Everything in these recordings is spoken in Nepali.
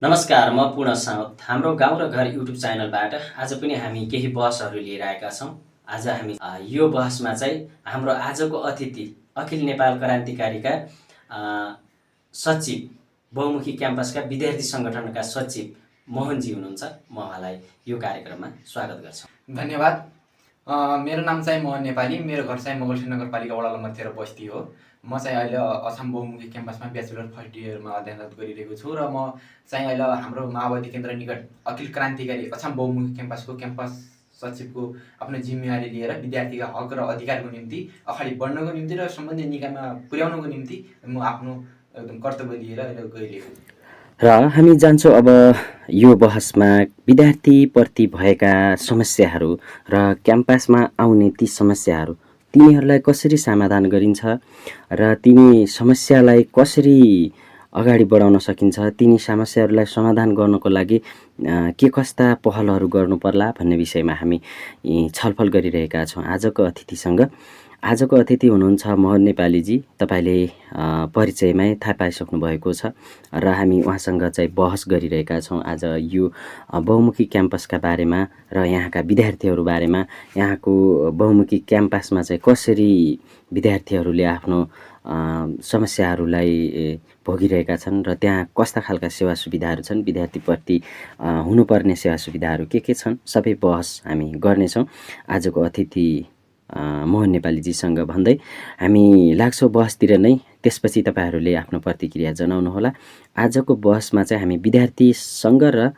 नमस्कार, म पूर्ण साउद। हाम्रो गाउँ र घर युट्युब च्यानलबाट आज पनि हामी केही बहसहरू लिएर आएका छौँ। आज हामी यो बहसमा चाहिँ हाम्रो आजको अतिथि अखिल नेपाल क्रान्तिकारीका सचिव, बहुमुखी क्याम्पसका विद्यार्थी सङ्गठनका सचिव मोहनजी हुनुहुन्छ। म उहाँलाई यो कार्यक्रममा स्वागत गर्छु। धन्यवाद। मेरो नाम चाहिँ मोहन नेपाली। मेरो घर चाहिँ मोगलसी नगरपालिका वडा नम्बर 13 बस्ती हो। म चाहिँ अहिले असम बहुमुखी क्याम्पसमा ब्याचलर फर्स्ट इयरमा अध्ययनरत गरिरहेको छु र म चाहिँ अहिले हाम्रो माओवादी केन्द्र निकट अखिल क्रान्तिकारी असम बहुमुखी क्याम्पसको क्याम्पस सचिवको आफ्नो जिम्मेवारी लिएर विद्यार्थीका हक र अधिकारको निम्ति अगाडि बढ्नको निम्ति र सम्बन्धित निकायमा पुर्याउनको निम्ति म आफ्नो एकदम कर्तव्य लिएर अहिले गइरहेको छु। र हामी जान्छौँ अब यो बहसमा विद्यार्थीप्रति भएका समस्याहरू र क्याम्पसमा आउने ती समस्याहरू, तिनीहरूलाई कसरी समाधान गरिन्छ र तिनी समस्यालाई कसरी अगाडि बढाउन सकिन्छ, तिनी समस्याहरूलाई समाधान गर्नको लागि के कस्ता पहलहरू गर्नु पर्ला भन्ने विषयमा हामी छलफल गरिरहेका छौँ आजको अतिथिसँग। आजको अतिथि हुनुहुन्छ मोहन नेपालीजी। तपाईँले परिचयमै थाहा पाइसक्नु भएको छ र हामी उहाँसँग चाहिँ बहस गरिरहेका छौँ आज यो बहुमुखी क्याम्पसका बारेमा र यहाँका विद्यार्थीहरू बारेमा। यहाँको बहुमुखी क्याम्पसमा चाहिँ कसरी विद्यार्थीहरूले आफ्नो समस्याहरूलाई भोगिरहेका छन् र त्यहाँ कस्ता खालका सेवा सुविधाहरू छन्, विद्यार्थीप्रति हुनुपर्ने सेवा सुविधाहरू के छन्, सबै बहस हामी गर्नेछौँ आजको अतिथि मोहन नेपालीजीसँग भन्दै हामी लाग्छौँ बहसतिर नै। त्यसपछि तपाईँहरूले आफ्नो प्रतिक्रिया जनाउनुहोला। आजको बहसमा चाहिँ हामी विद्यार्थीसँग र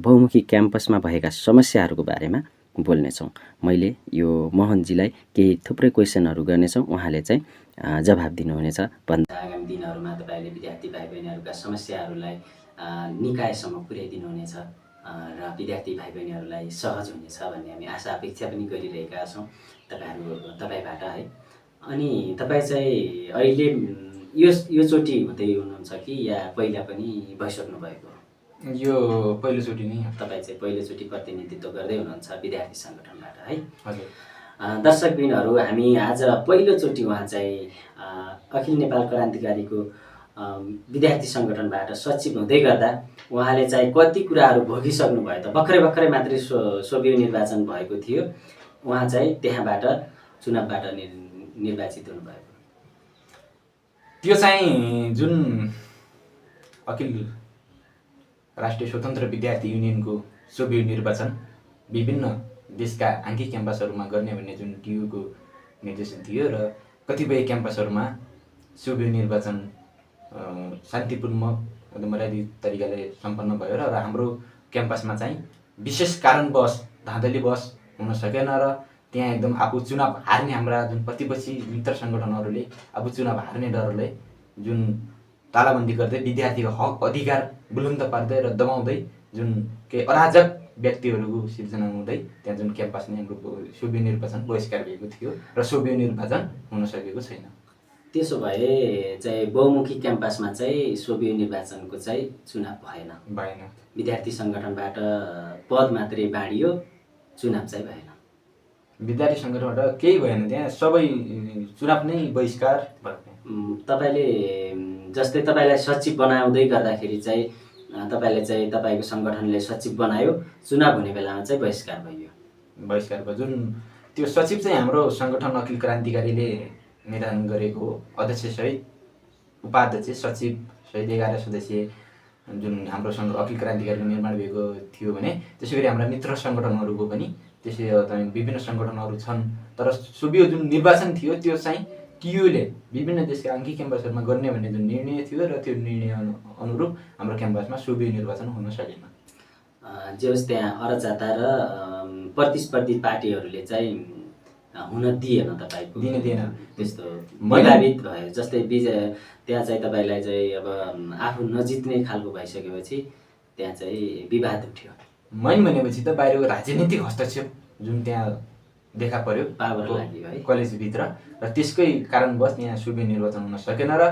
बहुमुखी क्याम्पसमा भएका समस्याहरूको बारेमा बोल्नेछौँ। मैले यो मोहनजीलाई केही थुप्रै क्वेसनहरू गर्नेछौँ, उहाँले चाहिँ जवाब दिनुहुनेछ। भन्दा आगामी दिनहरूमा तपाईँले विद्यार्थी भाइ बहिनीहरूका समस्याहरूलाई निकायसम्म पुर्याइदिनुहुनेछ र विद्यार्थी भाइ बहिनीहरूलाई सहज हुनेछ भन्ने हामी आशा अपेक्षा पनि गरिरहेका छौँ तपाईँबाट है। अनि तपाईँ चाहिँ अहिले यो चोटि हुँदै हुनुहुन्छ कि या पहिला पनि भइसक्नु भएको? यो पहिलोचोटि नै। तपाईँ चाहिँ पहिलोचोटि प्रतिनिधित्व गर्दै हुनुहुन्छ विद्यार्थी सङ्गठनबाट है? हजुर। दर्शकबिनहरू, हामी आज पहिलोचोटि उहाँ चाहिँ अखिल नेपाल क्रान्तिकारीको विद्यार्थी सङ्गठनबाट सचिव हुँदै गर्दा उहाँले चाहिँ कति कुराहरू भोगिसक्नु भयो त। भर्खरै मात्रै सोभियो निर्वाचन भएको थियो, उहाँ चाहिँ त्यहाँबाट चुनावबाट निर्वाचित हुनुभएको। त्यो चाहिँ जुन अखिल राष्ट्रिय स्वतन्त्र विद्यार्थी युनियनको सोभियो निर्वाचन विभिन्न देशका आङ्की क्याम्पसहरूमा गर्ने भन्ने जुन टियुको निर्देशन थियो र कतिपय क्याम्पसहरूमा सोभियो निर्वाचन शान्तिपूर्ण मर्यादित तरिकाले सम्पन्न भयो र हाम्रो क्याम्पसमा चाहिँ विशेष कारणवश धाँधलीवश हुन सकेन र त्यहाँ एकदम आफू चुनाव हार्ने हाम्रा जुन प्रतिपक्षी मित्र सङ्गठनहरूले आफू चुनाव हार्ने डरले जुन तालाबन्दी गर्दै विद्यार्थीको हक अधिकार बुलन्द पार्दै र दबाउँदै जुन केही अराजक व्यक्तिहरूको सिर्जना हुँदै त्यहाँ जुन क्याम्पसमा हाम्रो सोभियो निर्वाचन बहिष्कार भएको थियो र सोभियो निर्वाचन हुन सकेको छैन। त्यसो भए चाहिँ बहुमुखी क्याम्पसमा चाहिँ सोभियो निर्वाचनको चाहिँ चुनाव भएन। विद्यार्थी सङ्गठनबाट पद मात्रै बाँडियो, चुनाव चाहिँ भएन। विद्यार्थी सङ्गठनबाट केही भएन, त्यहाँ सबै चुनाव नै बहिष्कार भयो। तपाईँले जस्तै तपाईँलाई सचिव बनाउँदै गर्दाखेरि चाहिँ तपाईँले चाहिँ तपाईँको सङ्गठनले सचिव बनायो, चुनाव हुने बेलामा चाहिँ बहिष्कार भयो। जुन त्यो सचिव चाहिँ हाम्रो सङ्गठन अखिल क्रान्तिकारीले निर्धारण गरेको अध्यक्षसहित उपाध्यक्ष सचिव सहित 11 सदस्यीय जुन हाम्रो अखिल क्रान्तिकारीको निर्माण भएको थियो भने त्यसै गरी हाम्रा मित्र सङ्गठनहरूको पनि त्यसै विभिन्न सङ्गठनहरू छन्। तर सोभियो जुन निर्वाचन थियो त्यो चाहिँ टियुले विभिन्न देशका आङ्की क्याम्पसहरूमा गर्ने भन्ने जुन निर्णय थियो र त्यो निर्णय अनुरूप हाम्रो क्याम्पसमा सोभियो निर्वाचन हुन सकेन। जे होस्, त्यहाँ अराजकता र प्रतिस्पर्धी पार्टीहरूले चाहिँ हुन दिएन, तपाईँको दिएन त्यस्तो प्रभावित भयो। जस्तै त्यहाँ चाहिँ तपाईँलाई चाहिँ अब आफू नजित्ने खालको भइसकेपछि त्यहाँ चाहिँ विवाद उठ्यो। मैन भनेपछि त बाहिरको राजनीतिक हस्तक्षेप जुन त्यहाँ देखा पर्यो पावर लाग्यो है कलेजभित्र र त्यसकै कारणवश यहाँ सोभियो निर्वाचन हुन सकेन र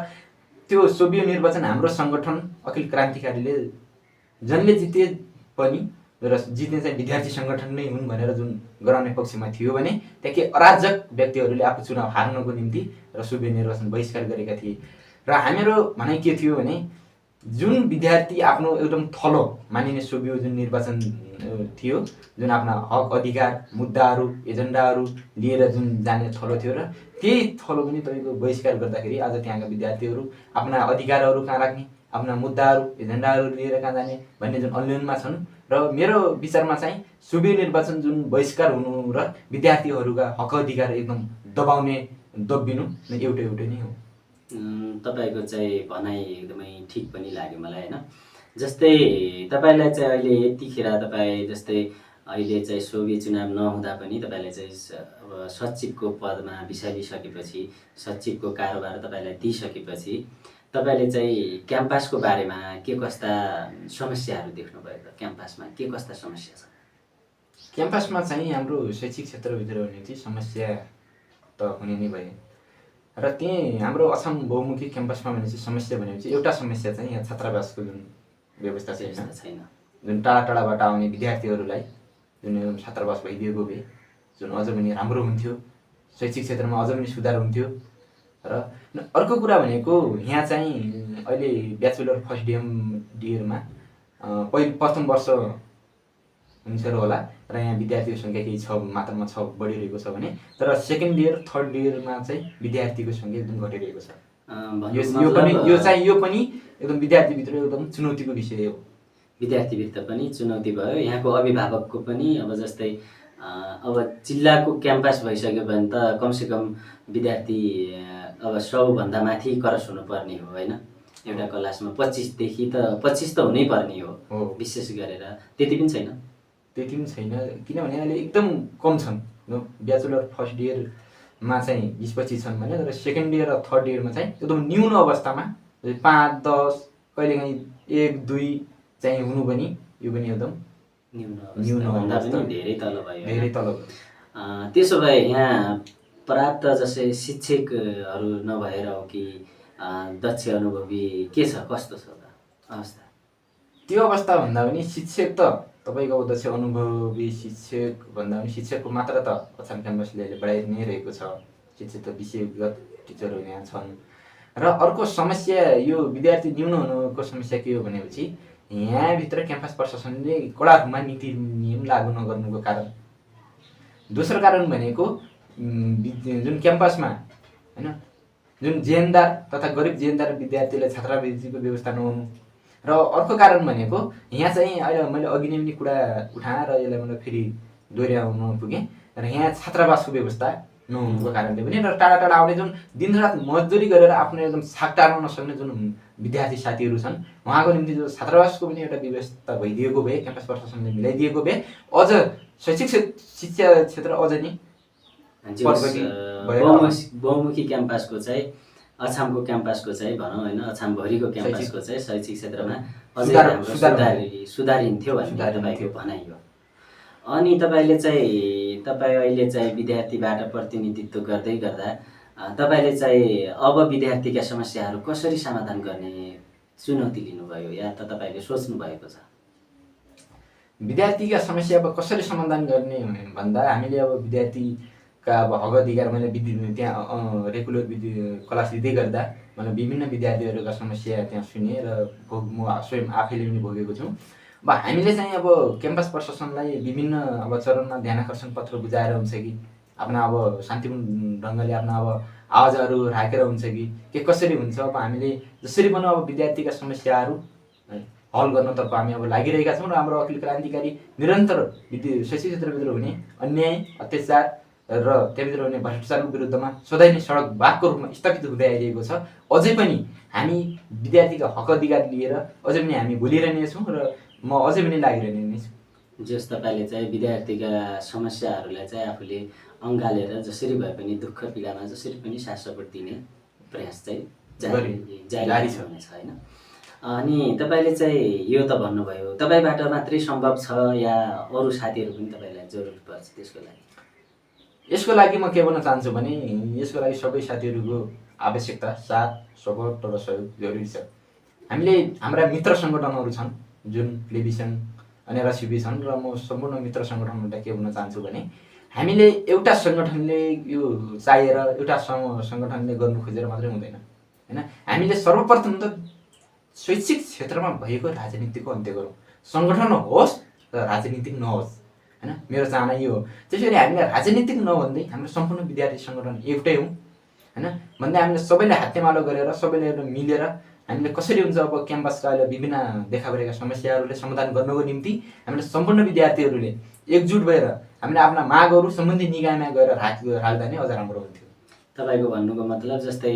त्यो सोभियो निर्वाचन हाम्रो सङ्गठन अखिल क्रान्तिकारीले जनले जिते पनि र जित्ने चाहिँ विद्यार्थी सङ्गठन नै हुन् भनेर जुन गराउने पक्षमा थियो भने त्यहाँ के अराजक व्यक्तिहरूले आफू चुनाव हार्नको निम्ति र सोभियो निर्वाचन बहिष्कार गरेका थिए। र हाम्रो भनाइ के थियो भने जुन विद्यार्थी आफ्नो एकदम थलो मानिने सोभियो जुन निर्वाचन थियो, जुन आफ्ना हक अधिकार मुद्दाहरू एजेन्डाहरू लिएर जुन जाने थलो थियो र त्यही थलो पनि तपाईँको बहिष्कार गर्दाखेरि आज त्यहाँका विद्यार्थीहरू आफ्ना अधिकारहरू कहाँ राख्ने, आफ्ना मुद्दाहरू एजेन्डाहरू लिएर कहाँ जाने भन्ने जुन अन्योन्यमा छन्। र मेरो विचारमा चाहिँ सोभियो निर्वाचन जुन बहिष्कार हुनु र विद्यार्थीहरूका हक अधिकार एकदम दबाउने दबिनु एउटै नै हो। तपाईँको चाहिँ भनाइ एकदमै ठिक पनि लाग्यो मलाई होइन। जस्तै तपाईँलाई चाहिँ अहिले यतिखेर तपाईँ जस्तै अहिले चाहिँ सोभि चुनाव नहुँदा पनि तपाईँले चाहिँ अब सचिवको पदमा बिसारिसकेपछि सचिवको कारोबार तपाईँलाई दिइसकेपछि तपाईँले चाहिँ क्याम्पसको बारेमा के कस्ता समस्याहरू देख्नुभयो त? क्याम्पसमा के कस्ता समस्या छ? क्याम्पसमा चाहिँ हाम्रो शैक्षिक क्षेत्रभित्र हुने चाहिँ समस्या त हुने नै भयो र त्यही हाम्रो असम बहुमुखी क्याम्पसमा भने चाहिँ समस्या भनेपछि एउटा समस्या चाहिँ यहाँ छात्रावासको जुन व्यवस्था छैन। जुन टाढा टाढाबाट आउने विद्यार्थीहरूलाई जुन छात्रावास भइदिएको भए जुन अझ पनि राम्रो हुन्थ्यो, शैक्षिक क्षेत्रमा अझ पनि सुधार हुन्थ्यो। र अर्को कुरा भनेको यहाँ चाहिँ अहिले ब्याचलर फर्स्ट इयरमा प्रथम वर्ष हुन्छ र होला र यहाँ विद्यार्थीको सङ्ख्या केही छ मात्रामा बढिरहेको छ भने तर सेकेन्ड इयर थर्ड इयरमा चाहिँ विद्यार्थीको सङ्ख्या एकदम घटिरहेको छ। यो पनि एकदम विद्यार्थीभित्र एकदम चुनौतीको विषय हो। विद्यार्थीभित्र पनि चुनौती भयो, यहाँको अभिभावकको पनि। अब जस्तै अब जिल्लाको क्याम्पस भइसक्यो भने त कमसेकम विद्यार्थी अब 100 भन्दा माथि क्रस हुनुपर्ने हो होइन। एउटा क्लासमा 25 त हुनै पर्ने हो विशेष गरेर। त्यति पनि छैन, किनभने अहिले एकदम कम छन्। ब्याचलर फर्स्ट इयरमा चाहिँ 20-25 छन् भने तर सेकेन्ड इयर र थर्ड इयरमा चाहिँ एकदम न्यून अवस्थामा 5-10 कहिलेकाहीँ 1-2 चाहिँ हुनु पनि यो पनि एकदम न्यून धेरै तल भयो। त्यसो भए यहाँ पर्याप्त जस्तै शिक्षकहरू नभएर हो कि दक्ष अनुभवी के छ, कस्तो छ त अवस्था? त्यो अवस्था भन्दा पनि शिक्षक त तपाईँको दक्ष अनुभवी शिक्षक भन्दा पनि शिक्षकको मात्रा त अछाम क्याम्पसले अहिले बढाइ नै रहेको छ। शिक्षक त विषयगत टिचरहरू यहाँ छन्। र अर्को समस्या यो विद्यार्थी न्यून हुनुको समस्या के हो भनेपछि यहाँभित्र क्याम्पस प्रशासनले कडा रूपमा नीति नियम लागू नगर्नुको कारण। दोस्रो कारण भनेको जुन क्याम्पसमा होइन जुन जेहेन्दार तथा गरिब जेहेन्दार विद्यार्थीलाई छात्रावृत्तिको व्यवस्था नहुनु। र अर्को कारण भनेको यहाँ चाहिँ अहिले मैले अघि नै पनि कुरा उठाएँ र यसलाई मैले फेरि दोहोऱ्याउन पुगेँ र यहाँ छात्रावासको व्यवस्था नहुनुको कारणले पनि र टाढा टाढा आउने जुन दिनरात मजदुरी गरेर आफ्नो एकदम छाक टार्न नसक्ने जुन विद्यार्थी साथीहरू छन् उहाँको निम्ति जो छात्रावासको पनि एउटा व्यवस्था भइदिएको भए, क्याम्पस प्रशासनले मिलाइदिएको भए अझ शैक्षिक शिक्षा क्षेत्र अझ नै बहुमुखी क्याम्पसको चाहिँ अछामको क्याम्पसको चाहिँ भनौँ होइन, अछामभरिको क्याम्पसको चाहिँ शैक्षिक क्षेत्रमा अझै सुधारिन्थ्यो भन्ने तपाईँको भनाइ हो। अनि तपाईँ अहिले चाहिँ विद्यार्थीबाट प्रतिनिधित्व गर्दै गर्दा तपाईँले चाहिँ अब विद्यार्थीका समस्याहरू कसरी समाधान गर्ने चुनौती लिनुभयो या त तपाईँले सोच्नु भएको छ? विद्यार्थीका समस्या अब कसरी समाधान गर्ने भन्दा हामीले अब विद्यार्थीका अब हक अधिकार मैले त्यहाँ रेगुलर क्लास लिँदै गर्दा मैले विभिन्न विद्यार्थीहरूका समस्या त्यहाँ सुने र म स्वयं आफैले पनि भोगेको छु। अब हामीले चाहिँ अब क्याम्पस प्रशासनलाई विभिन्न अब चरणमा ध्यानाकर्षण पत्र बुझाएर हुन्छ कि आफ्ना अब शान्तिपूर्ण ढङ्गले आफ्ना अब आवाजहरू राखेर हुन्छ कि कसरी हुन्छ। अब हामीले जसरी पनि अब विद्यार्थीका समस्याहरू हल गर्नतर्फ हामी अब लागिरहेका छौँ र हाम्रो अखिल क्रान्तिकारी निरन्तर शैक्षिक क्षेत्रभित्र हुने अन्याय अत्याचार र त्यहाँभित्र हुने भ्रष्टाचारको विरुद्धमा सधैँ नै सडक बाघको रूपमा स्थापित हुँदै आइरहेको छ। अझै पनि हामी विद्यार्थीका हक अधिकार लिएर अझै पनि हामी बोलिरहने छौँ र म अझै पनि लागिरहने नै छु। जस तपाईँले चाहिँ विद्यार्थीका समस्याहरूलाई चाहिँ आफूले अँगालेर जसरी भए पनि दुःख पीडामा जसरी पनि साथ सपोर्ट दिने प्रयास चाहिँ जारी छ होइन। अनि तपाईँले चाहिँ यो त भन्नुभयो, तपाईँबाट मात्रै सम्भव छ या अरू साथीहरू पनि तपाईँलाई जरुरत पर्छ त्यसको लागि? यसको लागि म के भन्न चाहन्छु भने यसको लागि सबै साथीहरूको आवश्यकता, साथ, सपोर्ट र सहयोग जरुरी छ। हामीले हाम्रा मित्र सङ्गठनहरू छन् जुन प्लेबिसन अनि रसिबी छन् र म सम्पूर्ण मित्र सङ्गठनहरूलाई के भन्न चाहन्छु भने हामीले एउटा सङ्गठनले यो चाहेर एउटा सङ्गठनले गर्नु खोजेर मात्रै हुँदैन होइन। हामीले सर्वप्रथम त शैक्षिक क्षेत्रमा भएको राजनीतिको अन्त्य गरौँ। सङ्गठन होस् र राजनीतिक नहोस्, होइन, मेरो चाहना यो हो। त्यसरी हामीले राजनीतिक नभन्दै हाम्रो सम्पूर्ण विद्यार्थी सङ्गठन एउटै हौँ, होइन, भन्दै हामीले सबैले हातेमालो गरेर सबैले मिलेर हामीले कसरी हुन्छ अब क्याम्पसका अहिले विभिन्न देखा परेका समस्याहरूले समाधान गर्नको निम्ति हामीले सम्पूर्ण विद्यार्थीहरूले एकजुट भएर हामीले आफ्ना मागहरू सम्बन्धित निकायमा गएर राख्दा नै अझ राम्रो हुन्थ्यो। तपाईँको भन्नुको मतलब जस्तै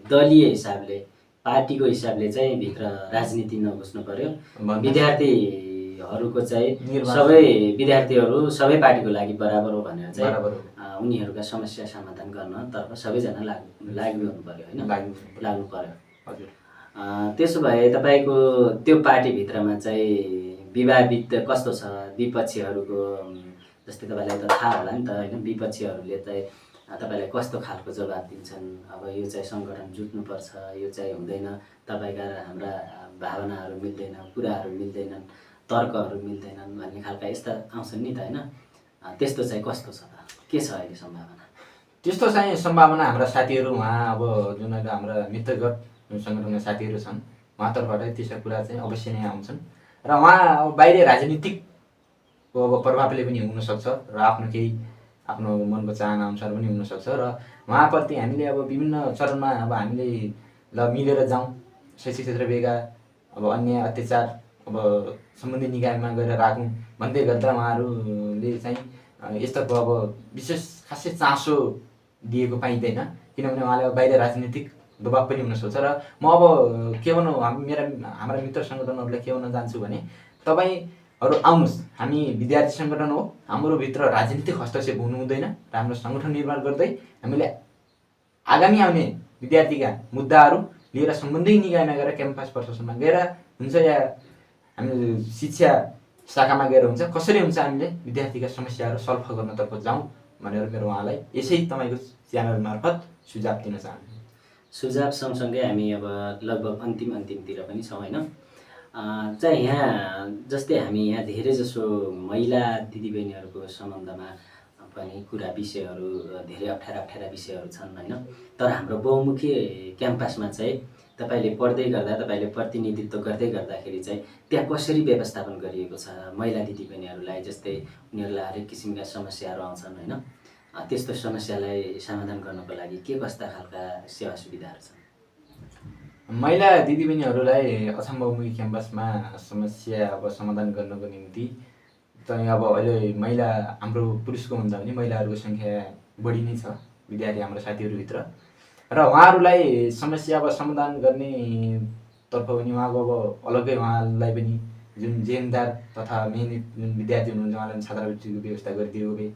दलीय हिसाबले पार्टीको हिसाबले चाहिँ भित्र राजनीति नघुस्नु पर्यो, विद्यार्थीहरूको चाहिँ सबै विद्यार्थीहरू सबै पार्टीको लागि बराबर हो भनेर चाहिँ उनीहरूका समस्या समाधान गर्नतर्फ सबैजना लाग्नु हुनु पर्यो, होइन, लाग्नु पर्यो। हजुर। त्यसो भए तपाईँको त्यो पार्टीभित्रमा चाहिँ विवादित कस्तो छ? विपक्षीहरूको जस्तै तपाईँलाई त थाहा होला नि त, होइन, विपक्षीहरूले चाहिँ तपाईँलाई कस्तो खालको जवाब दिन्छन्? अब यो चाहिँ सङ्गठन जुट्नुपर्छ, यो चाहिँ हुँदैन, तपाईँका र हाम्रा भावनाहरू मिल्दैन, कुराहरू मिल्दैनन्, तर्कहरू मिल्दैनन् भन्ने खालका यस्ता आउँछन् नि त, होइन? त्यस्तो चाहिँ कस्तो छ त? के छ अहिले सम्भावना? त्यस्तो चाहिँ सम्भावना हाम्रा साथीहरू उहाँ अब जुन अहिले हाम्रा मित्रगत जुन सङ्गठनका साथीहरू छन् उहाँतर्फबाटै त्यस्ता कुरा चाहिँ अवश्य नै आउँछन् र उहाँ अब बाहिरी राजनीतिकको अब प्रभावले पनि हुनसक्छ र आफ्नो मनको चाहना अनुसार पनि हुनसक्छ र उहाँप्रति हामीले अब विभिन्न चरणमा अब हामीले ल मिलेर जाउँ, शैक्षिक क्षेत्र बेगा अब अन्य अत्याचार अब सम्बन्धित निकायमा गएर राखौँ भन्दै गर्दा उहाँहरूले चाहिँ यस्तोको अब विशेष खासै चासो दिएको पाइँदैन, किनभने उहाँले अब बाहिर राजनीतिक दबाब पनि हुनसक्छ। र म अब के भनौँ, हाम्रा मित्र सङ्गठनहरूलाई के भन्न चाहन्छु भने तपाईँहरू आउनुहोस्, हामी विद्यार्थी सङ्गठन हो, हाम्रो भित्र राजनीतिक हस्तक्षेप हुनु हुँदैन र हाम्रो सङ्गठन निर्माण गर्दै हामीले आगामी आउने विद्यार्थीका मुद्दाहरू लिएर सम्बन्धित निकायमा गएर क्याम्पस प्रशासनमा गएर हुन्छ या हामीले शिक्षा शाखामा गएर हुन्छ, कसरी हुन्छ हामीले विद्यार्थीका समस्याहरू सल्भ गर्नतर्फ जाउँ भनेर मेरो उहाँलाई यसै तपाईँको च्यानल मार्फत सुझाव दिन चाहन्छु। सुझाव सँगसँगै हामी अब लगभग अन्तिमतिर पनि छौँ, होइन, चाहिँ यहाँ जस्तै हामी यहाँ धेरै जसो महिला दिदीबहिनीहरूको सम्बन्धमा पनि विषयहरू धेरै अप्ठ्यारा विषयहरू छन्, होइन, तर हाम्रो बहुमुखी क्याम्पसमा चाहिँ तपाईँले पढ्दै गर्दा, तपाईँले प्रतिनिधित्व गर्दै गर्दाखेरि चाहिँ त्यहाँ कसरी व्यवस्थापन गरिएको छ महिला दिदीबहिनीहरूलाई? जस्तै उनीहरूलाई हरेक किसिमका समस्याहरू आउँछन्, होइन, त्यस्तो समस्यालाई समाधान गर्नको लागि के कस्ता खालका सेवा सुविधाहरू छन्? महिला दिदीबहिनीहरूलाई अछाम बहुमुखी क्याम्पसमा समस्या अब समाधान गर्नको निम्ति चाहिँ अब अहिले महिला हाम्रो पुरुषको भन्दा पनि महिलाहरूको सङ्ख्या बढी नै छ विद्यार्थी हाम्रो साथीहरूभित्र र उहाँहरूलाई समस्या अब समाधान गर्ने तर्फ पनि उहाँको अब अलग्गै उहाँलाई पनि जुन जेनदार तथा मेहनत जुन विद्यार्थी हुनुहुन्छ उहाँलाई छात्रवृत्तिको व्यवस्था गरिदिएको भए,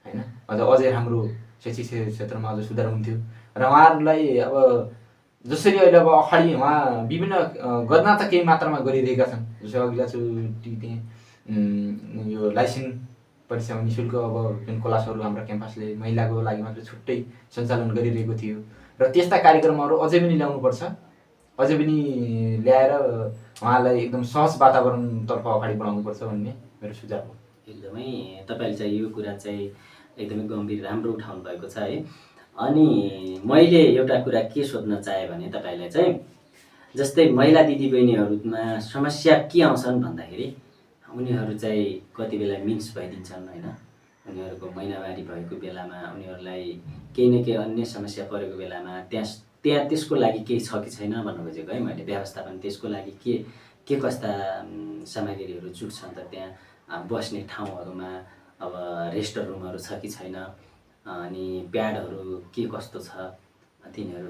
होइन, अझै हाम्रो शैक्षिक क्षेत्रमा अझ सुधार हुन्थ्यो र उहाँहरूलाई अब जसरी अहिले अब अगाडि उहाँ विभिन्न गर्न त केही मात्रामा गरिरहेका छन्, जस्तै अघिल्लाचोटि त्यहाँ यो लाइसेन्स परीक्षामा निःशुल्क अब जुन क्लासहरू हाम्रो क्याम्पसले महिलाको लागि मात्र छुट्टै सञ्चालन गरिरहेको थियो र त्यस्ता कार्यक्रमहरू अझै पनि ल्याउनुपर्छ, अझै पनि ल्याएर उहाँलाई एकदम सहज वातावरणतर्फ अगाडि बढाउनुपर्छ भन्ने मेरो सुझाव हो। एकदमै तपाईँले चाहिँ यो कुरा चाहिँ एकदमै गम्भीर राम्रो उठाउनु भएको छ, है। अनि मैले एउटा कुरा के सोध्न चाहेँ भने तपाईँलाई चाहिँ जस्तै महिला दिदीबहिनीहरूमा समस्या के आउँछन् भन्दाखेरि उनीहरू चाहिँ कति बेला मिन्स भइदिन्छन्, होइन, उनीहरूको महिनावारी भएको बेलामा उनीहरूलाई केही न केही अन्य समस्या परेको बेलामा त्यहाँ त्यसको लागि केही छ कि छैन भन्नु खोजेको, है, मैले। व्यवस्थापन त्यसको लागि के कस्ता सामग्रीहरू जुट्छन् त त्यहाँ बस्ने ठाउँहरूमा? अब रेस्ट रुमहरू छ कि छैन? अनि प्याडहरू के कस्तो छ? तिनीहरू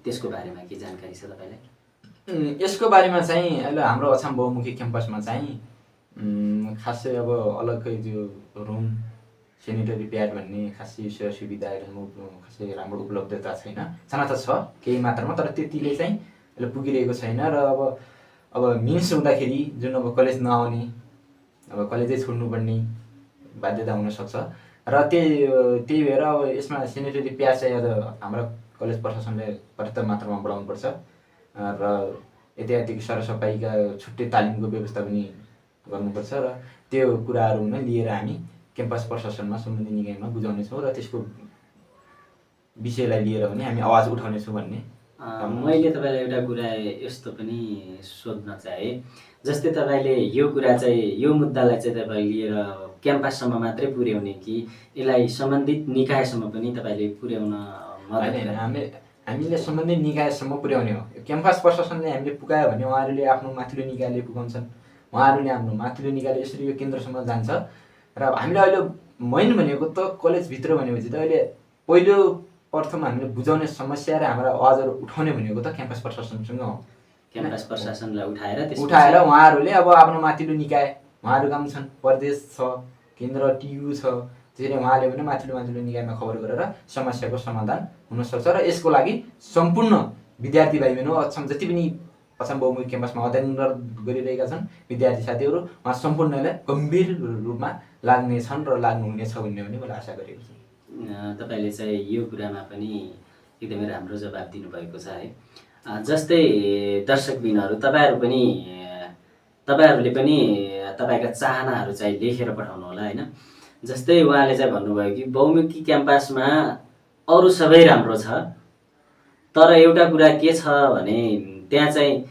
त्यसको बारेमा के जानकारी छ तपाईँलाई? यसको बारेमा चाहिँ अहिले हाम्रो अछाम बहुमुखी क्याम्पसमा चाहिँ खासै अब अलग्गै त्यो रुम सेनिटरी प्याड भन्ने खासै सेवा सुविधाहरू खासै राम्रो उपलब्धता छैन, छन त छ केही मात्रामा, तर त्यतिले चाहिँ अहिले पुगिरहेको छैन र अब मिन्स हुँदाखेरि जुन अब कलेज नआउने, अब कलेजै छोड्नुपर्ने बाध्यता हुनसक्छ र त्यही भएर अब यसमा सेनिटरी प्याड चाहिँ अझ हाम्रो कलेज प्रशासनले पर्याप्त मात्रामा बढाउनुपर्छ र ऐतिहासिक सरसफाइका छुट्टै तालिमको व्यवस्था पनि गर्नुपर्छ र त्यो कुराहरू नै लिएर हामी क्याम्पस प्रशासनमा सम्बन्धित निकायमा बुझाउनेछौँ र त्यसको विषयलाई लिएर पनि हामी आवाज उठाउनेछौँ भन्ने मैले तपाईँलाई एउटा कुरा यस्तो पनि सोध्न चाहेँ, जस्तै तपाईँले यो कुरा चाहिँ यो मुद्दालाई चाहिँ तपाईँ लिएर क्याम्पससम्म मात्रै पुर्याउने कि यसलाई सम्बन्धित निकायसम्म पनि तपाईँले पुर्याउन मद्दत होइन, गर्ने? हामीले सम्बन्धित निकायसम्म पुर्याउने हो। क्याम्पस प्रशासनले हामीले पुगायो भने उहाँहरूले आफ्नो माथिल्लो निकायले पुगाउँछन्, उहाँहरूले आफ्नो माथिल्लो निकायले यसरी यो केन्द्रसम्म जान्छ। र हामीले अहिले मेन भनेको त कलेजभित्र भनेपछि त अहिले पहिलो प्रथम हामीले बुझाउने समस्या र हाम्रा आवाजहरू उठाउने भनेको त क्याम्पस प्रशासनसँग हो। क्याम्पस प्रशासनलाई उठाएर उहाँहरूले अब आफ्नो माथिल्लो निकाय उहाँहरूका पनि छन्, प्रदेश छ, केन्द्र टियु छ, त्यसरी उहाँले पनि माथिल्लो निकायमा खबर गरेर समस्याको समाधान हुनसक्छ। र यसको लागि सम्पूर्ण विद्यार्थी भाइ बहिनी अछाम जति पनि अछाम बहुमुखी क्याम्पसमा अध्ययन गरिरहेका छन् विद्यार्थी साथीहरू, उहाँ सम्पूर्णलाई गम्भीर रूपमा लाग्नेछन् र लाग्नुहुनेछ भन्ने पनि मैले आशा गरेको छु। तपाईँले चाहिँ यो कुरामा पनि एकदमै राम्रो जवाब दिनुभएको छ है। जस्तै दर्शकबिनहरू तपाईँहरूले पनि तपाईँका चाहनाहरू चाहिँ लेखेर पठाउनु होला होइन। जस्तै उहाँले चाहिँ भन्नुभयो कि बहुमुखी क्याम्पसमा अरू सबै राम्रो छ, तर एउटा कुरा के छ भने त्यहाँ चाहिँ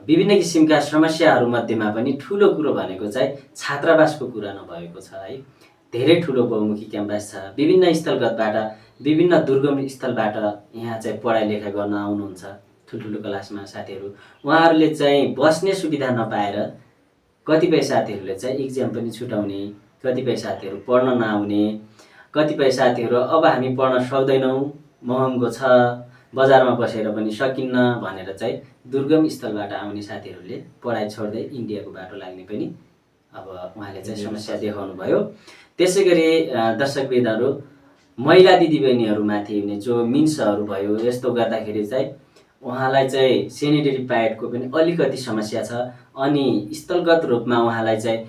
विभिन्न किसिमका समस्याहरू मध्येमा पनि ठुलो कुरो भनेको चाहिँ छात्रावासको कुरा नभएको छ है। धेरै ठुलो बहुमुखी क्याम्पस छ, विभिन्न स्थलगतबाट विभिन्न दुर्गम स्थलबाट यहाँ चाहिँ पढाइ लेखाइ गर्न आउनुहुन्छ ठुल्ठुलो क्लासमा साथीहरू। उहाँहरूले चाहिँ बस्ने सुविधा नपाएर कतिपय साथीहरूले चाहिँ इक्जाम पनि छुटाउने, कतिपय साथीहरू पढ्न नआउने, कतिपय साथीहरू अब हामी पढ्न सक्दैनौँ, महँगो छ, बजारमा बसेर पनि सकिन्न भनेर चाहिँ दुर्गम स्थलबाट आउने साथीहरूले पढाइ छोड्दै इन्डियाको बाटो लाग्ने पनि अब उहाँले चाहिँ समस्या देखाउनु भयो। त्यसै गरी दर्शकवृन्दहरू, महिला दिदीबहिनीहरूमाथि हुने जो मिन्सहरू भयो, यस्तो गर्दाखेरि चाहिँ उहाँलाई चाहिँ सेनिटरी प्याडको पनि अलिकति समस्या छ। अनि स्थलगत रूपमा उहाँलाई चाहिँ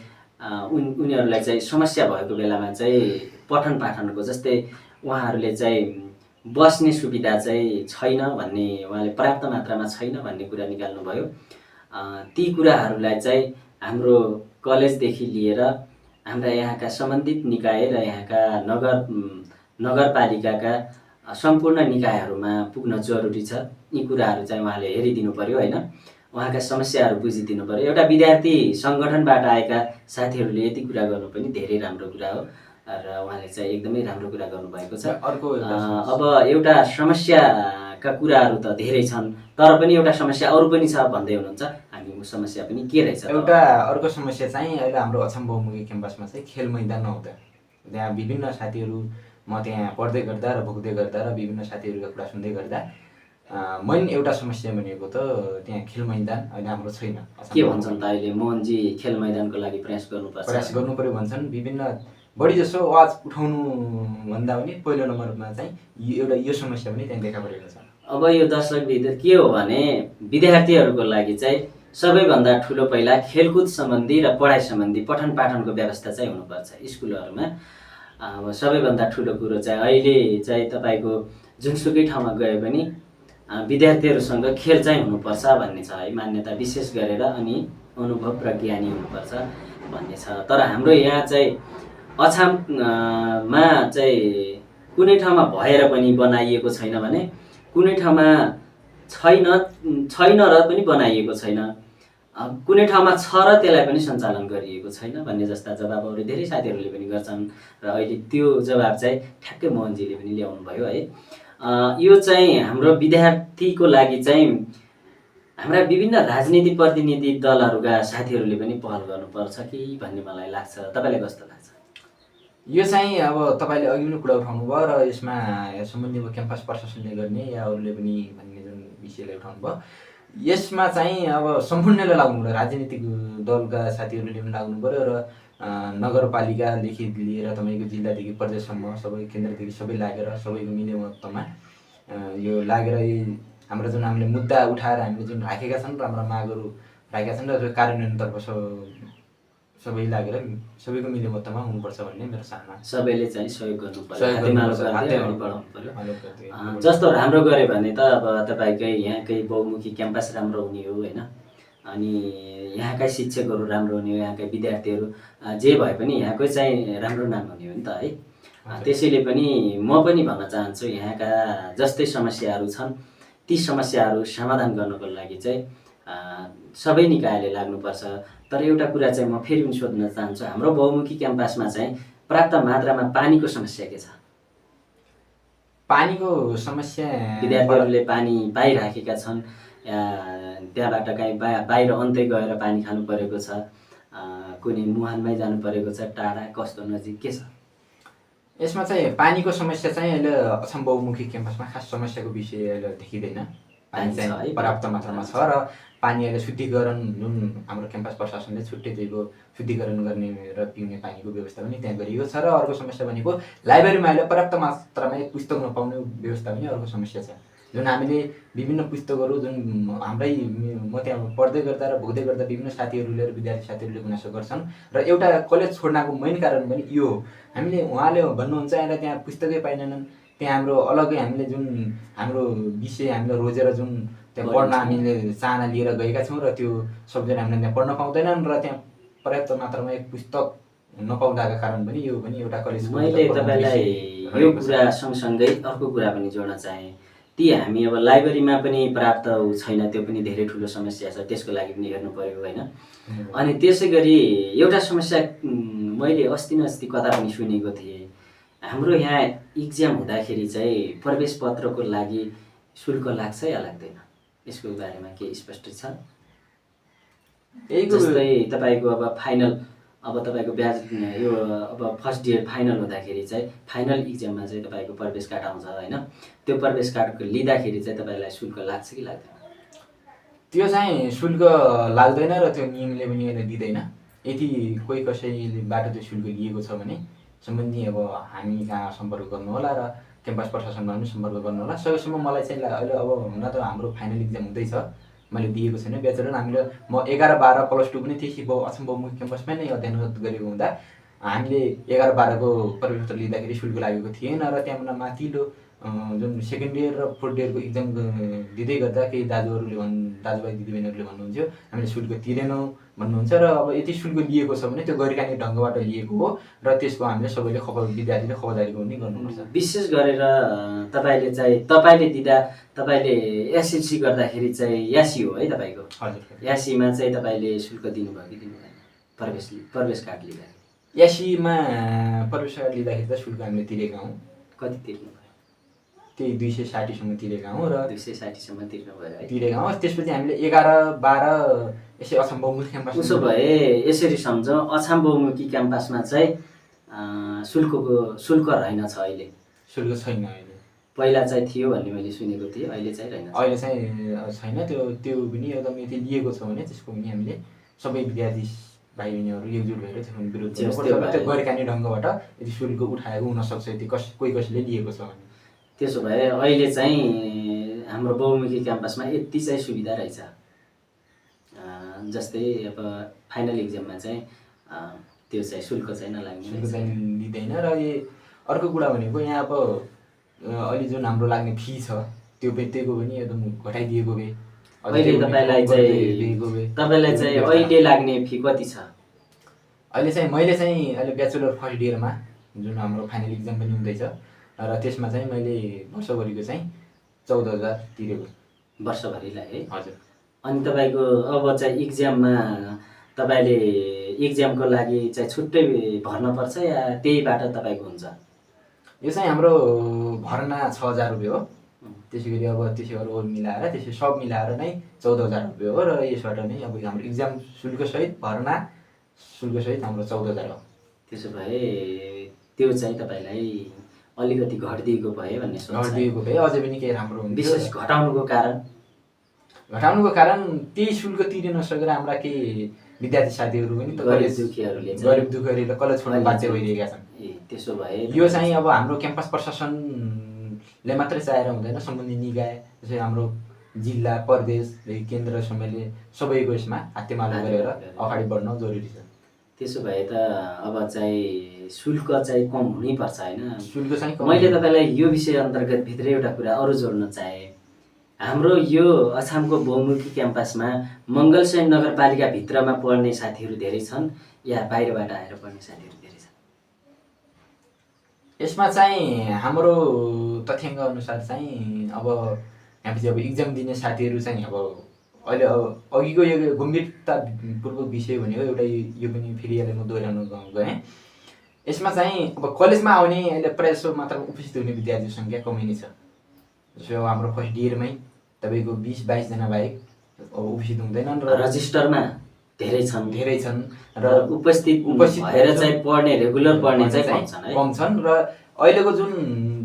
उनीहरूलाई चाहिँ समस्या भएको बेलामा चाहिँ पठन पाठनको जस्तै उहाँहरूले चाहिँ बस्ने सुविधा चाहिँ छैन भन्ने, उहाँले पर्याप्त मात्रामा छैन भन्ने कुरा निकाल्नुभयो। ती कुराहरूलाई चाहिँ हाम्रो कलेजदेखि लिएर हाम्रा यहाँका सम्बन्धित निकाय र यहाँका नगरपालिकाका सम्पूर्ण निकायहरूमा पुग्न जरुरी छ। यी कुराहरू चाहिँ उहाँले हेरिदिनु पर्यो होइन, उहाँका समस्याहरू बुझिदिनु पर्यो। एउटा विद्यार्थी सङ्गठनबाट आएका साथीहरूले यति कुरा गर्नु पनि धेरै राम्रो कुरा हो र उहाँले चाहिँ एकदमै राम्रो कुरा गर्नुभएको छ। अब एउटा समस्याका कुराहरू त धेरै छन्, तर पनि एउटा समस्या अरू पनि छ भन्दै हुनुहुन्छ, हामी समस्या पनि के रहेछ? एउटा अर्को समस्या चाहिँ अहिले हाम्रो अछाम बहुमुखी क्याम्पसमा चाहिँ खेल मैदान नहुँदा, त्यहाँ विभिन्न साथीहरू म त्यहाँ पढ्दै गर्दा र भोग्दै गर्दा र विभिन्न साथीहरूका कुरा सुन्दै गर्दा मेन एउटा समस्या भनेको त त्यहाँ खेल मैदान अहिले हाम्रो छैन। के भन्छन् त अहिले मोहनजी, खेल मैदानको लागि प्रयास गर्नु पर्यो भन्छन्। विभिन्न बढी जसो आवाज उठाउनु भन्दा पनि पहिलो नम्बरमा चाहिँ यो समस्या पनि त्यहाँ देखा परेको छ। अब यो दर्शकवृन्द के हो भने विद्यार्थीहरूको लागि चाहिँ सबैभन्दा ठुलो पहिला खेलकुद सम्बन्धी र पढाइ सम्बन्धी पठन पाठनको व्यवस्था चाहिँ हुनुपर्छ स्कुलहरूमा। अब सबैभन्दा ठुलो कुरो चाहिँ अहिले चाहिँ तपाईँको जुनसुकै ठाउँमा गए पनि विद्यार्थीहरूसँग खेल चाहिँ हुनुपर्छ भन्ने छ है, मान्यता विशेष गरेर। अनि अनुभव र ज्ञानी हुनुपर्छ भन्ने छ। तर हाम्रो यहाँ चाहिँ अछाममा चाहिँ कुनै ठाउँमा भएर पनि बनाइएको छैन भने कुनै ठाउँमा छैन र पनि बनाइएको छैन, कुनै ठाउँमा छ र त्यसलाई पनि सञ्चालन गरिएको छैन भन्ने जस्ता जवाबहरू धेरै साथीहरूले पनि गर्छन्। र अहिले त्यो जवाब चाहिँ ठ्याक्कै मोहनजीले पनि ल्याउनु भयो है। यो चाहिँ हाम्रो विद्यार्थीको लागि चाहिँ हाम्रा विभिन्न राजनीतिक प्रतिनिधि दलहरूका साथीहरूले पनि पहल गर्नुपर्छ कि भन्ने मलाई लाग्छ। तपाईँलाई कस्तो लाग्छ? यो चाहिँ अब तपाईँले अघि पनि कुरा उठाउनु भयो र यसमा सम्बन्धी क्याम्पस प्रशासनले गर्ने या अरूले पनि भन्ने जुन विषयलाई उठाउनु भयो, यसमा चाहिँ अब सम्पूर्णले लाग्नु पऱ्यो। राजनीतिक दलका साथीहरूले पनि लाग्नु पऱ्यो र नगरपालिकादेखि लिएर तपाईँको जिल्लादेखि प्रदेशसम्म सबै केन्द्रदेखि सबै लागेर सबैको मिलेमतमा यो लागेर हाम्रो जुन हामीले मुद्दा उठाएर हामीले जुन राखेका छन्, राम्रा मागहरू राखेका छन् र कार्यान्वयनतर्फ सबै लागेर सबैको मिलेमतमा हुनुपर्छ भन्ने मेरो चाहना। सबैले चाहिँ सहयोग गर्नु पर्यो। जस्तो राम्रो गऱ्यो भने त अब तपाईँकै यहाँकै बहुमुखी क्याम्पस राम्रो हुने हो होइन, अनि यहाँकै शिक्षकहरू राम्रो हुने हो, यहाँकै विद्यार्थीहरू जे भए पनि यहाँकै चाहिँ राम्रो नाम हुने हो नि त है। त्यसैले पनि म पनि भन्न चाहन्छु यहाँका जस्तै समस्याहरू छन् ती समस्याहरू समाधान गर्नको लागि चाहिँ सबै निकायले लाग्नुपर्छ। तर एउटा कुरा चाहिँ म फेरि पनि सोध्न चाहन्छु, हाम्रो बहुमुखी क्याम्पसमा चाहिँ पर्याप्त मात्रामा पानीको समस्या के छ? पानीको समस्या विद्यार्थीहरूले पानी पाइराखेका छन्, त्यहाँबाट कहीँ बाहिर अन्तै गएर पानी खानु परेको छ, कुनै मुहानमै जानु परेको छ, टाढा कस्तो नजिक के छ? यसमा चाहिँ पानीको समस्या चाहिँ अहिले अछाम बहुमुखी क्याम्पसमा खास समस्याको विषय अहिले देखिँदैन। पानी चाहिँ पर्याप्त मात्रामा छ र पानी अहिले शुद्धिकरण जुन हाम्रो क्याम्पस प्रशासनले छुट्टै दिएको शुद्धिकरण गर्ने र पिउने पानीको व्यवस्था पनि त्यहाँ गरिएको छ। र अर्को समस्या भनेको लाइब्रेरीमा अहिले पर्याप्त मात्रामा पुस्तक नपाउने व्यवस्था पनि अर्को समस्या छ। जुन हामीले विभिन्न पुस्तकहरू जुन हाम्रै म त्यहाँ पढ्दै गर्दा र भोग्दै गर्दा विभिन्न साथीहरूले र विद्यार्थी साथीहरूले गुनासो गर्छन् र एउटा कलेज छोड्नको मेन कारण पनि यो हो। हामीले उहाँले भन्नुहुन्छ अहिले त्यहाँ पुस्तकै पाइँदैनन्, त्यहाँ हाम्रो अलग्गै हामीले जुन हाम्रो विषय हामीले रोजेर जुन त्यहाँ पढ्न हामीले चाहना लिएर गएका छौँ र त्यो सब्जेक्ट हामीले त्यहाँ पढ्न पाउँदैनन् र त्यहाँ पर्याप्त मात्रामा एक पुस्तक नपाउँदाका कारण पनि यो पनि एउटा कलेज। मैले तपाईँलाई यो कुरा सँगसँगै अर्को कुरा पनि जोड्न चाहेँ। ती हामी अब लाइब्रेरीमा पनि पर्याप्त छैन, त्यो पनि धेरै ठुलो समस्या छ, त्यसको लागि पनि हेर्नु पऱ्यो होइन। अनि त्यसै गरी एउटा समस्या मैले अस्ति कता पनि सुनेको थिएँ, हाम्रो यहाँ इक्जाम हुँदाखेरि चाहिँ प्रवेश पत्रको लागि शुल्क लाग्छ या लाग्दैन? यसको बारेमा के स्पष्ट छ? जस्तै तपाईँको अब फाइनल, अब तपाईँको ब्याज यो अब फर्स्ट इयर फाइनल हुँदाखेरि चाहिँ फाइनल इक्जाममा चाहिँ तपाईँको प्रवेश कार्ड आउँछ होइन, त्यो प्रवेश कार्डको लिँदाखेरि चाहिँ तपाईँलाई शुल्क लाग्छ कि लाग्दैन? त्यो चाहिँ शुल्क लाग्दैन र त्यो नियमले पनि दिँदैन। यदि कोही कसैबाट त्यो शुल्क लिएको छ भने सम्बन्धी अब हामी कहाँ सम्पर्क गर्नु होला र क्याम्पस प्रशासनमा पनि सम्पर्क गर्नु होला। सकेसम्म मलाई चाहिँ अहिले अब हुन त हाम्रो फाइनल इक्जाम हुँदैछ, मैले दिएको छैन ब्याचलर। हामीले म 11-12 +2 पनि त्यही अछाम बहुमुखी क्याम्पसमै नै अध्ययन गरेको हुँदा हामीले 11-12को प्रवेश पत्र लिँदाखेरि शुल्क लागेको थिएन र त्यहाँबाट माथिल्लो जुन सेकेन्ड इयर र फोर्थ इयरको इक्जाम दिँदै गर्दा केही दाजुभाइ दिदीबहिनीहरूले भन्नुहुन्थ्यो हामीले शुल्क तिरेनौँ भन्नुहुन्छ। र अब यति शुल्क लिएको छ भने त्यो गैरकानुनी ढङ्गबाट लिएको हो र त्यसको हामीले सबैले विद्यार्थीले खबरदारी गर्नुपर्छ। विशेष गरेर तपाईँले दिँदा तपाईँले एसएलसी गर्दाखेरि चाहिँ यासी हो है तपाईँको? हजुर, यासीमा चाहिँ तपाईँले शुल्क दिनुभयो कि दिनुभएन प्रवेश कार्ड लिँदाखेरि? यासीमा प्रवेश कार्ड लिँदाखेरि त शुल्क हामीले तिरेका हौँ। कति तिर्नु? त्यही 260सम्म तिरेका हौँ र 260सम्म तिर्नुभयो है? तिरेका हौँ। त्यसपछि हामीले 11-12 यसै अछाम बहुमुखी क्याम्पस। उसो भए यसरी सम्झौँ, अछाम बहुमुखी क्याम्पसमा चाहिँ शुल्क रहेन छ अहिले? शुल्क छैन अहिले। पहिला चाहिँ थियो भन्ने मैले सुनेको थिएँ, अहिले चाहिँ रहेन? अहिले चाहिँ छैन। त्यो पनि एकदम यदि लिएको छ भने त्यसको पनि हामीले सबै विद्यार्थी भाइ बहिनीहरू एकजुट भएर त्यसको विरोध गर्नुपर्छ। त्यो गैरकानुनी ढङ्गबाट यदि शुल्क उठाएको हुनसक्छ यदि कोही कसैले लिएको छ भने। त्यसो भए अहिले चाहिँ हाम्रो बहुमुखी क्याम्पसमा यति चाहिँ सुविधा रहेछ, जस्तै अब फाइनल इक्जाममा चाहिँ त्यो चाहिँ शुल्क चाहिँ नलाग्ने, शुल्क चाहिँ लिँदैन। र अर्को कुरा भनेको यहाँ अब अहिले जुन हाम्रो लाग्ने फी छ त्योको पनि एकदम घटाइदिएको भए अहिले तपाईँलाई चाहिँ अहिले लाग्ने फी कति छ? अहिले चाहिँ मैले चाहिँ अहिले ब्याचलर फर्स्ट इयरमा जुन हाम्रो फाइनल इक्जाम पनि हुँदैछ र त्यसमा चाहिँ मैले वर्षभरिको चाहिँ 14,000 तिरेको। वर्षभरिलाई है? हजुर। अनि तपाईँको अब चाहिँ इक्जाममा तपाईँले इक्जामको लागि चाहिँ छुट्टै भर्नुपर्छ या त्यहीबाट तपाईँको हुन्छ? यो चाहिँ हाम्रो भर्ना 6,000 रुपियाँ हो। त्यसै गरी अब त्यसैहरू मिलाएर त्यसै सब मिलाएर नै 14,000 रुपियाँ हो र यसबाट नै अब हाम्रो इक्जाम शुल्कसहित भर्ना शुल्कसहित हाम्रो 14,000 हो। त्यसो भए त्यो चाहिँ तपाईँलाई अलिकति घटिदिएको भए भन्ने सोच? घटिदिएको भए अझै पनि केही राम्रो हुन्छ। विशेष घटाउनुको कारण त्यही शुल्क तिर्न नसकेर हाम्रा केही विद्यार्थी साथीहरू पनि गरिब दुखीहरूले कलेज छोड्न बाध्य भइरहेका छन्। त्यसो भए यो चाहिँ अब हाम्रो क्याम्पस प्रशासनले मात्रै चाहेर हुँदैन, सम्बन्धित निकाय जस्तै हाम्रो जिल्ला प्रदेशदेखि केन्द्रसम्मले सबैको यसमा हातेमालो गरेर अगाडि बढ्न जरुरी छ। त्यसो भए त अब चाहिँ शुल्क चाहिँ कम हुनैपर्छ होइन? शुल्क चाहिँ मैले तपाईँलाई यो विषय अन्तर्गत भित्र एउटा कुरा अरू जोड्न चाहेँ। हाम्रो यो अछामको बहुमुखी क्याम्पसमा मङ्गलसेन नगरपालिकाभित्रमा पढ्ने साथीहरू धेरै छन् या बाहिरबाट आएर पढ्ने साथीहरू धेरै छन्? यसमा चाहिँ हाम्रो तथ्याङ्क अनुसार चाहिँ अब यहाँपछि अब इक्जाम दिने साथीहरू चाहिँ अब अहिले अघिको यो गम्भीरतापूर्वक विषय भनेको एउटा यो पनि फेरि यसलाई म दोहोऱ्याउन गएँ। यसमा चाहिँ अब कलेजमा आउने अहिले प्रायः जसो मात्रामा उपस्थित हुने विद्यार्थीको सङ्ख्या कमै नै छ। जस्तो हाम्रो फर्स्ट इयरमै तपाईँको 20-22 जना बाहेक उपस्थित हुँदैनन् र रजिस्टरमा धेरै छन् र उपस्थित भएर चाहिँ पढ्ने रेगुलर पढ्ने चाहिँ कम छन् र अहिलेको जुन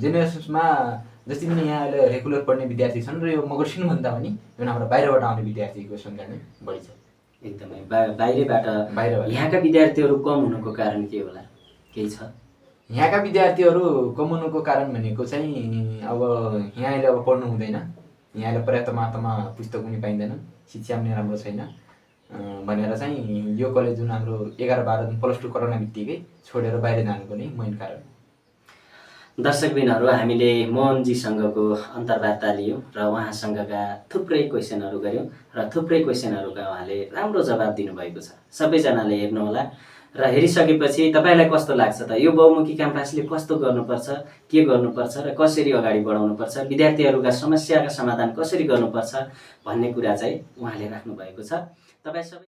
जेनेरेसनमा जति पनि यहाँ अहिले रेगुलर पढ्ने विद्यार्थी छन् र यो मगरसिंहभन्दा पनि जुन हाम्रो बाहिरबाट आउने विद्यार्थीको सङ्ख्या नै बढी छ। एकदमै बाहिरबाट यहाँका विद्यार्थीहरू कम हुनुको कारण के होला, केही छ? यहाँका विद्यार्थीहरू कम हुनुको कारण भनेको चाहिँ अब यहाँ अहिले अब पढ्नु हुँदैन, यहाँ अहिले पर्याप्त मात्रामा पुस्तक पनि पाइँदैन, शिक्षा पनि राम्रो छैन भनेर चाहिँ यो कलेज जुन हाम्रो 11-12 जुन +2 कोरोना बित्तिकै छोडेर बाहिर जानुको नै मेन कारण। दर्शकबिनहरू, हामीले मोहनजीसँगको अन्तर्वार्ता लियौँ र उहाँसँगका थुप्रै क्वेसनहरू गऱ्यौँ र थुप्रै क्वेसनहरूका उहाँले राम्रो जवाब दिनुभएको छ। सबैजनाले हेर्नुहोला र हेरिसकेपछि तपाईँलाई कस्तो लाग्छ त यो बहुमुखी क्याम्पसले कस्तो गर्नुपर्छ, के गर्नुपर्छ र कसरी अगाडि बढाउनुपर्छ, विद्यार्थीहरूका समस्याका समाधान कसरी गर्नुपर्छ भन्ने कुरा चाहिँ उहाँले राख्नु भएको छ। तपाईँ सबै